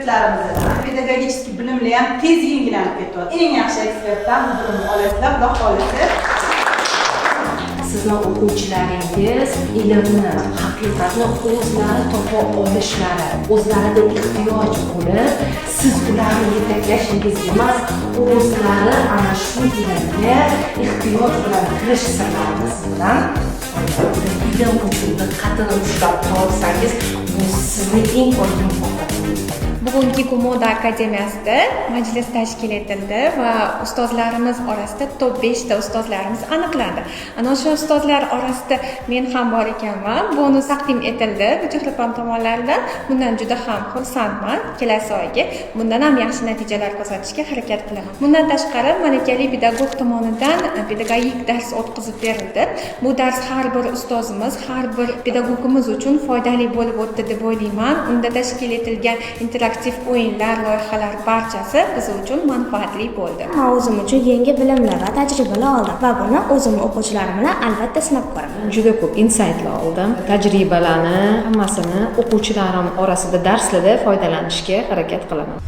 Ekspertlarimizdan pedagogический bilimli ham tez yangilanib ketyapti. Eng yaxshi ekspertdan bu bilimni olasizlar, Xudo xohlasa. Sizni o'quvchilaringiz ilmni, haqiqatni o'zlari topa olishlari, o'zlarida ehtiyoj bo'lib, siz ularni yetaklashingiz emas, o'zlari ana shu ilmga ehtiyoj bilan kirish sirlarini siz bilan ilm uchun diqqatini ushlab qolsangiz, bu sizni eng katta mukofotingiz. Bugungi Moda akademiyasida majlis tashkil etildi va ustozlarimiz orasida top 5 ta ustozlarimiz aniqlandi. Ana o'sha ustozlar orasida men ham bor ekanman. Bonus taqdim etildi Guchexrapam tomonlaridan. Bundan juda ham xursandman. Kelasi oyga bundan ham yaxshi natijalar ko'rsatishga harakat qilaman. Bundan tashqari, malakali pedagog tomonidan pedagogik dars o'tkazib berildi. Bu dars har bir ustozimiz, har bir pedagogimiz uchun foydali bo'lib o'tdi deb o'ylayman. Unda tashkil etilgan interaktiv o'yinlar, loyihalar barchasi biz uchun manfaatli bo'ldi. Man o'zim uchun yangi bilimlar va tajribalar oldim va buni o'zimni o'quvchilarim bilan albatta sinab ko'raman. Juda ko'p insaytlar oldim. Tajribalarni hammasini o'quvchilarim orasida darslarda foydalanishga harakat qilaman.